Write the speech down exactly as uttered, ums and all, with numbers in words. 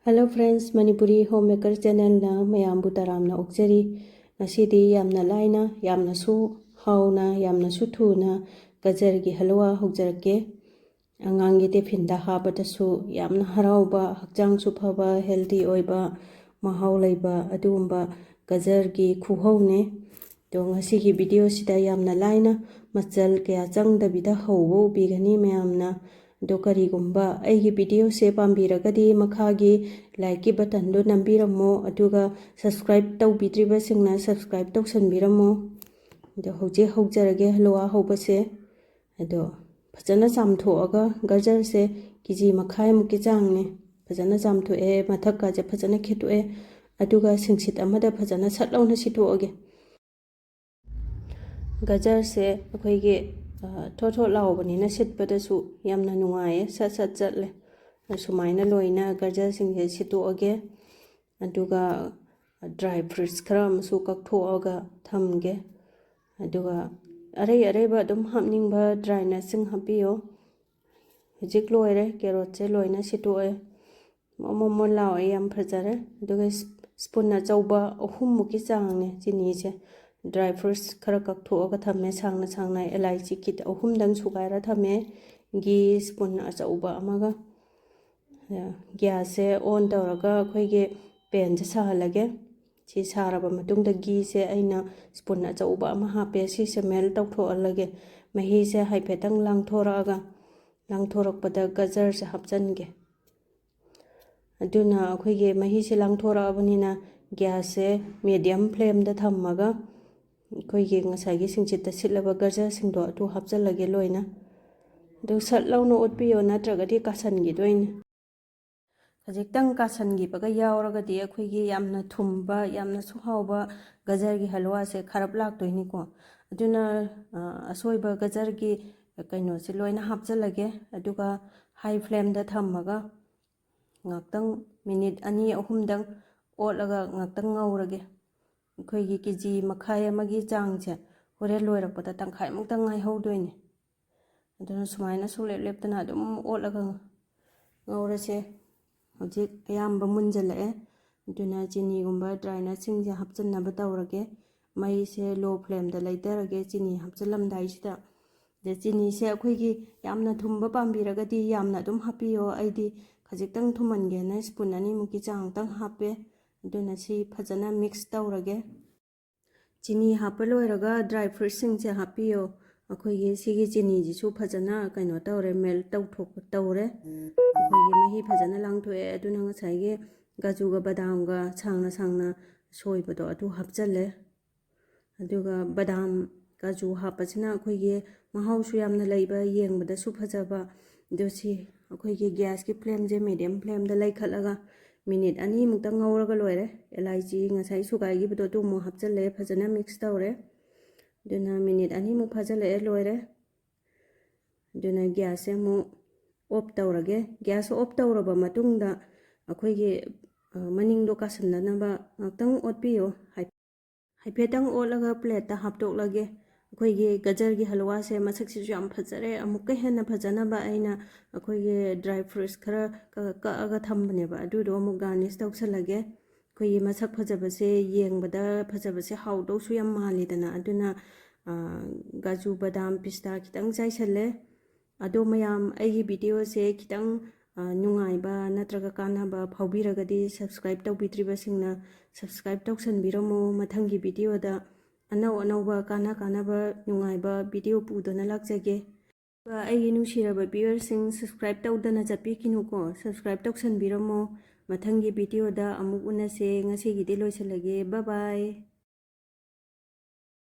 Hello friends, Manipuri Homemaker channelꯅ ꯃꯌꯥꯝꯕꯨ ꯇꯔꯥꯝꯅ ꯑꯣꯛꯆꯔꯤ꯫ ꯉꯁꯤꯗꯤ ꯌꯥꯝꯅ ꯂꯥꯏꯅ, ꯌꯥꯝꯅꯁꯨ ꯍꯥꯎꯅ, ꯌꯥꯝꯅꯁꯨ ꯊꯨꯅ ꯒꯖꯔꯒꯤ ꯍꯂꯨꯋꯥ ꯍꯧꯖꯔꯛꯀꯦ꯫ ꯑꯉꯥꯡꯒꯤ ꯇꯤꯐꯤꯟꯗ ꯍꯥꯞꯄꯗꯁꯨ ꯌꯥꯝꯅ ꯍꯔꯥꯎꯕ, ꯍꯛꯆꯥꯡꯁꯨ ꯐꯕ, healthy ꯑꯣꯏꯕ, ꯃꯍꯥꯎ ꯂꯩꯕ ꯑꯗꯨꯒꯨꯝꯕ ꯒꯖꯔꯒꯤ ꯈꯨꯍꯧꯅꯦ꯫ ꯑꯗꯣ ꯉꯁꯤꯒꯤ videoꯁꯤꯗ ꯌꯥꯝꯅ ꯂꯥꯏꯅ, ꯃꯆꯜ ꯀꯌꯥ ꯆꯪꯗꯕꯤꯗ ꯍꯧꯕ ꯎꯕꯤꯒꯅꯤ ꯃꯌꯥꯝꯅ꯫ ꯑꯗꯣ ꯀꯔꯤꯒꯨꯝꯕ ꯑꯩꯒꯤ videoꯁꯦ ꯄꯥꯝꯕꯤꯔꯒꯗꯤ ꯃꯈꯥꯒꯤ likeꯀꯤ buttonꯗꯨ ꯅꯝꯕꯤꯔꯝꯃꯣ, ꯑꯗꯨꯒ subscribe ꯇꯧꯕꯤꯗ꯭ꯔꯤꯕꯁꯤꯡꯅ subscribe ꯇꯧꯁꯟꯕꯤꯔꯝꯃꯣ꯫ ꯑꯗꯣ ꯍꯧꯖꯤꯛ ꯍꯧꯖꯔꯒꯦ ꯍꯂꯨꯋꯥ ꯍꯧꯕꯁꯦ꯫ ꯑꯗꯣ ꯐꯖꯅ ꯆꯥꯝꯊꯣꯛꯑꯒ, ꯒꯖꯔꯁꯦ ꯀꯦ ꯖꯤ ꯃꯈꯥꯏꯃꯨꯛꯀꯤ ꯆꯥꯡꯅꯦ꯫ ꯐꯖꯅ ꯆꯥꯝꯊꯣꯛꯑꯦ, ꯃꯊꯛꯀꯁꯦ ꯐꯖꯅ ꯈꯦꯠꯇꯣꯛꯑꯦ, ꯑꯗꯨꯒ ꯁꯤꯡꯁꯤꯠ ꯑꯃꯗ ꯐꯖꯅ ꯁꯠ ꯂꯥꯎꯅ ꯁꯤꯠꯇꯣꯛꯑꯒꯦ꯫ ꯒꯖꯔꯁꯦ ꯑꯩꯈꯣꯏꯒꯤ, ꯑ, ꯊꯣꯠ ꯊꯣꯠ ꯂꯥꯎꯕꯅꯤꯅ ꯁꯤꯠꯄꯗꯁꯨ ꯌꯥꯝꯅ ꯅꯨꯡꯉꯥꯏꯌꯦ, ꯁꯠ ꯁꯠ ꯆꯠꯂꯦ꯫ ꯁꯨꯃꯥꯏꯅ ꯂꯣꯏꯅ ꯒꯖꯔꯁꯤꯡꯁꯦ ꯁꯤꯠꯇꯣꯛꯑꯒꯦ꯫ ꯑꯗꯨꯒ dry fruits ꯈꯔ ꯑꯃꯁꯨ ꯀꯛꯊꯣꯛꯑꯒ ꯊꯝꯒꯦ꯫ ꯑꯗꯨꯒ ꯑꯔꯩ ꯑꯔꯩꯕ ꯑꯗꯨꯝ ꯍꯥꯞꯅꯤꯡꯕ dry nutsꯁꯤꯡ ꯍꯥꯞꯄꯤꯌꯣ꯫ ꯍꯧꯖꯤꯛ ꯂꯣꯏꯔꯦ, carrotꯁꯦ ꯂꯣꯏꯅ ꯁꯤꯠꯇꯣꯛꯑꯦ꯫ ꯃꯣꯟ ꯃꯣꯟ ꯃꯣꯟ ꯂꯥꯎꯔꯦ, ꯌꯥꯝ ꯐꯖꯔꯦ꯫ ꯑꯗꯨꯒ spoon ꯑꯆꯧꯕ ꯑꯍꯨꯝꯃꯨꯛꯀꯤ ꯆꯥꯡꯅꯦ ꯆꯤꯅꯤꯁꯦ꯫ Dry fruits ꯈꯔ ꯀꯛꯊꯣꯛꯑꯒ ꯊꯝꯃꯦ, ꯁꯥꯡꯅ ꯁꯥꯡꯅ꯫ ꯏꯂꯥꯏꯆꯤ ꯈꯤꯇ ꯑꯍꯨꯝꯗꯪ ꯁꯨꯒꯥꯏꯔ ꯊꯝꯃꯦ꯫ Ghee spoon ꯑꯆꯧꯕ ꯑꯃꯒ꯫ Gasꯁꯦ on ꯇꯧꯔꯒ ꯑꯩꯈꯣꯏꯒꯤ panꯁꯦ ꯁꯥꯍꯜꯂꯒꯦ꯫ ꯁꯤ ꯁꯥꯔꯕ ꯃꯇꯨꯡꯗ gheeꯁꯦ ꯑꯩꯅ spoon ꯑꯆꯧꯕ ꯑꯃ ꯍꯥꯞꯄꯦ꯫ ꯁꯤꯁꯦ melt ꯇꯧꯊꯣꯛꯍꯜꯂꯒꯦ꯫ ꯃꯍꯤꯁꯦ ꯍꯥꯏꯐꯦꯠꯇꯪ ꯂꯥꯡꯊꯣꯔꯛꯑꯒ, ꯂꯥꯡꯊꯣꯔꯛꯄꯗ ꯒꯖꯔꯁꯦ ꯍꯥꯞꯆꯤꯟꯒꯦ꯫ ꯑꯗꯨꯅ ꯑꯩꯈꯣꯏꯒꯤ ꯃꯍꯤꯁꯦ ꯂꯥꯡꯊꯣꯔꯛꯑꯕꯅꯤꯅ gasꯁꯦ medium flameꯗ ꯊꯝꯃꯒ ꯑꯩꯈꯣꯏꯒꯤ ꯉꯁꯥꯏꯒꯤ ꯁꯤꯡꯆꯤꯠꯇ ꯁꯤꯠꯂꯕ ꯒꯖꯔꯁꯤꯡꯗꯣ ꯑꯗꯨ ꯍꯥꯞꯆꯤꯜꯂꯒꯦ ꯂꯣꯏꯅ꯫ ꯑꯗꯨ ꯁꯠ ꯂꯥꯎꯅ ꯑꯣꯠꯄꯤꯌꯣ, ꯅꯠꯇ꯭ꯔꯒꯗꯤ ꯀꯥꯁꯟꯈꯤꯗꯣꯏꯅꯦ꯫ ꯈꯖꯤꯛꯇꯪ ꯀꯥꯁꯟꯈꯤꯕꯒ ꯌꯥꯎꯔꯒꯗꯤ ꯑꯩꯈꯣꯏꯒꯤ ꯌꯥꯝꯅ ꯊꯨꯝꯕ, ꯌꯥꯝꯅꯁꯨ ꯍꯥꯎꯕ ꯒꯖꯔꯒꯤ ꯍꯂꯨꯋꯥꯁꯦ ꯈꯔꯞ ꯂꯥꯛꯇꯣꯏꯅꯤꯀꯣ꯫ ꯑꯗꯨꯅ, ꯑ, ꯑꯁꯣꯏꯕ ꯒꯖꯔꯒꯤ ꯀꯩꯅꯣꯁꯦ ꯂꯣꯏꯅ ꯍꯥꯞꯆꯤꯜꯂꯒꯦ꯫ ꯑꯗꯨꯒ high flameꯗ ꯊꯝꯃꯒ ꯉꯥꯛꯇꯪ minute ꯑꯅꯤ ꯑꯍꯨꯝꯗꯪ ꯑꯣꯠꯂꯒ ꯉꯥꯛꯇꯪ ꯉꯧꯔꯒꯦ꯫ ꯑꯩꯈꯣꯏꯒꯤ ꯀꯦ ꯖꯤ ꯃꯈꯥꯏ ꯑꯃꯒꯤ ꯆꯥꯡꯁꯦ ꯍꯣꯔꯦꯟ ꯂꯣꯏꯔꯛꯄꯗ ꯇꯪꯈꯥꯏꯃꯨꯛꯇꯪ ꯉꯥꯏꯍꯧꯗꯣꯏꯅꯦ꯫ ꯑꯗꯨꯅ ꯁꯨꯃꯥꯏꯅ ꯁꯨꯡꯂꯦꯞ ꯂꯦꯞꯇꯅ ꯑꯗꯨꯝ ꯑꯣꯠꯂꯒ ꯉꯧꯔꯁꯦ꯫ ꯍꯧꯖꯤꯛ ꯑꯌꯥꯝꯕ ꯃꯨꯟꯖꯜꯂꯛꯑꯦ꯫ ꯑꯗꯨꯅ ꯆꯤꯅꯤꯒꯨꯝꯕ dry nutꯁꯤꯡꯁꯦ ꯍꯥꯞꯆꯤꯟꯅꯕ ꯇꯧꯔꯒꯦ꯫ ꯃꯩꯁꯦ low flameꯗ ꯂꯩꯊꯔꯒꯦ ꯆꯤꯅꯤ ꯍꯥꯞꯆꯤꯜꯂꯝꯗꯥꯏꯁꯤꯗ꯫ ꯑꯗ ꯆꯤꯅꯤꯁꯦ ꯑꯩꯈꯣꯏꯒꯤ ꯌꯥꯝꯅ ꯊꯨꯝꯕ ꯄꯥꯝꯕꯤꯔꯒꯗꯤ ꯌꯥꯝꯅ ꯑꯗꯨꯝ ꯍꯥꯞꯄꯤꯌꯣ꯫ ꯑꯩꯗꯤ ꯈꯖꯤꯛꯇꯪ ꯊꯨꯝꯍꯟꯒꯦꯅ spoon ꯑꯅꯤꯃꯨꯛꯀꯤ ꯆꯥꯡꯇꯪ ꯍꯥꯞꯄꯦ꯫ ꯑꯗꯨꯅ ꯁꯤ ꯐꯖꯅ mix ꯇꯧꯔꯒꯦ꯫ ꯆꯤꯅꯤ ꯍꯥꯞꯄ ꯂꯣꯏꯔꯒ dry fruitꯁꯤꯡꯁꯦ ꯍꯥꯞꯄꯤꯌꯣ꯫ ꯑꯩꯈꯣꯏꯒꯤ ꯁꯤꯒꯤ ꯆꯤꯅꯤꯁꯤꯁꯨ ꯐꯖꯅ ꯀꯩꯅꯣ ꯇꯧꯔꯦ, melt ꯇꯧꯊꯣꯛ-, ꯇꯧꯔꯦ꯫ ꯑꯩꯈꯣꯏꯒꯤ ꯃꯍꯤ ꯐꯖꯅ ꯂꯥꯡꯊꯣꯛꯑꯦ꯫ ꯑꯗꯨꯅ ꯉꯁꯥꯏꯒꯤ ꯀꯥꯖꯨꯒ ꯕꯗꯥꯝꯒ ꯁꯥꯡꯅ ꯁꯥꯡꯅ ꯁꯣꯏꯕꯗꯣ ꯑꯗꯨ ꯍꯥꯞꯆꯜꯂꯦ꯫ ꯑꯗꯨꯒ ꯕꯗꯥꯝ, ꯀꯥꯖꯨ ꯍꯥꯞꯄꯁꯤꯅ ꯑꯩꯈꯣꯏꯒꯤ ꯃꯍꯥꯎꯁꯨ ꯌꯥꯝꯅ ꯂꯩꯕ, ꯌꯦꯡꯕꯗꯁꯨ ꯐꯖꯕ꯫ ꯑꯗꯣ ꯁꯤ ꯑꯩꯈꯣꯏꯒꯤ gasꯀꯤ flameꯁꯦ medium flameꯗ ꯂꯩꯈꯠꯂꯒ minute ꯑꯅꯤꯃꯨꯛꯇꯪ ꯉꯧꯔꯒ ꯂꯣꯏꯔꯦ꯫ ꯑꯦꯂꯥꯏꯆꯤ ꯉꯁꯥꯏ ꯁꯨꯒꯥꯏꯈꯤꯕꯗꯣ ꯑꯗꯨ ꯑꯃꯨꯛ ꯍꯥꯞꯆꯜꯂꯦ, ꯐꯖꯅ mix ꯇꯧꯔꯦ꯫ ꯑꯗꯨꯅ minute ꯑꯅꯤꯃꯨꯛ ꯐꯥꯖꯤꯜꯂꯛꯑꯦ, ꯂꯣꯏꯔꯦ꯫ ꯑꯗꯨꯅ gasꯁꯦ ꯑꯃꯨꯛ off ꯇꯧꯔꯒꯦ꯫ Gas off ꯇꯧꯔꯕ ꯃꯇꯨꯡꯗ ꯑꯩꯈꯣꯏꯒꯤ, ꯑ, ꯃꯅꯤꯡꯗꯣ ꯀꯥꯁꯟꯗꯅꯕ ꯉꯥꯛꯇꯪ ꯑꯣꯠꯄꯤꯌꯣ꯫ ꯍꯥꯏ-, ꯍꯥꯏꯐꯦꯠꯇꯪ ꯑꯣꯠꯂꯒ plateꯇ ꯍꯥꯞꯇꯣꯛꯂꯒꯦ꯫ ꯑꯩꯈꯣꯏꯒꯤ ꯒꯖꯔꯒꯤ ꯍꯜꯋꯥꯁꯦ ꯃꯁꯛꯁꯤꯁꯨ ꯌꯥꯝ ꯐꯖꯔꯦ꯫ ꯑꯃꯨꯛꯀ ꯍꯦꯟꯅ ꯐꯖꯅꯕ ꯑꯩꯅ ꯑꯩꯈꯣꯏꯒꯤ dry fruits ꯈꯔ ꯀ-, ꯀꯛꯑꯒ ꯊꯝꯕꯅꯦꯕ, ꯑꯗꯨꯗꯣ ꯑꯃꯨꯛ garnish ꯇꯧꯁꯜꯂꯒꯦ꯫ ꯑꯩꯈꯣꯏꯒꯤ ꯃꯁꯛ ꯐꯖꯕꯁꯦ ꯌꯦꯡꯕꯗ ꯐꯖꯕꯁꯦ ꯍꯥꯎꯗꯧꯁꯨ ꯌꯥꯝ ꯃꯥꯜꯂꯤꯗꯅ, ꯑꯗꯨꯅ, ꯑ, ꯀꯥꯖꯨ, ꯕꯗꯥꯝ, ꯄꯤꯁꯇꯥ ꯈꯤꯇꯪ ꯆꯥꯏꯁꯜꯂꯦ꯫ ꯑꯗꯣ ꯃꯌꯥꯝ, ꯑꯩꯒꯤ videoꯁꯦ ꯈꯤꯇꯪ, ꯑ, ꯅꯨꯡꯉꯥꯏꯕ ꯅꯠꯇ꯭ꯔꯒ ꯀꯥꯟꯅꯕ ꯐꯥꯎꯕꯤꯔꯒꯗꯤ subscribe ꯇꯧꯕꯤꯗ꯭ꯔꯤꯕꯁꯤꯡꯅ subscribe ꯇꯧꯁꯟꯕꯤꯔꯝꯃꯣ꯫ ꯃꯊꯪꯒꯤ videoꯗ ꯑꯅꯧ ꯑꯅꯧꯕ ꯀꯥꯟꯅ ꯀꯥꯟꯅꯕ ꯅꯨꯡꯉꯥꯏꯕ video ꯄꯨꯗꯨꯅ ꯂꯥꯛꯆꯒꯦ꯫ ꯑꯗꯨꯒ ꯑꯩꯒꯤ ꯅꯨꯡꯁꯤꯔꯕ viewerꯁꯤꯡ, subscribe ꯇꯧꯗꯅ ꯆꯠꯄꯤꯈꯤꯅꯨꯀꯣ, subscribe ꯇꯧꯁꯟꯕꯤꯔꯝꯃꯣ꯫ ꯃꯊꯪꯒꯤ videoꯗ ꯑꯃꯨꯛ ꯎꯅꯁꯦ꯫ ꯉꯁꯤꯒꯤꯗꯤ ꯂꯣꯏꯁꯤꯜꯂꯒꯦ, bye bye꯫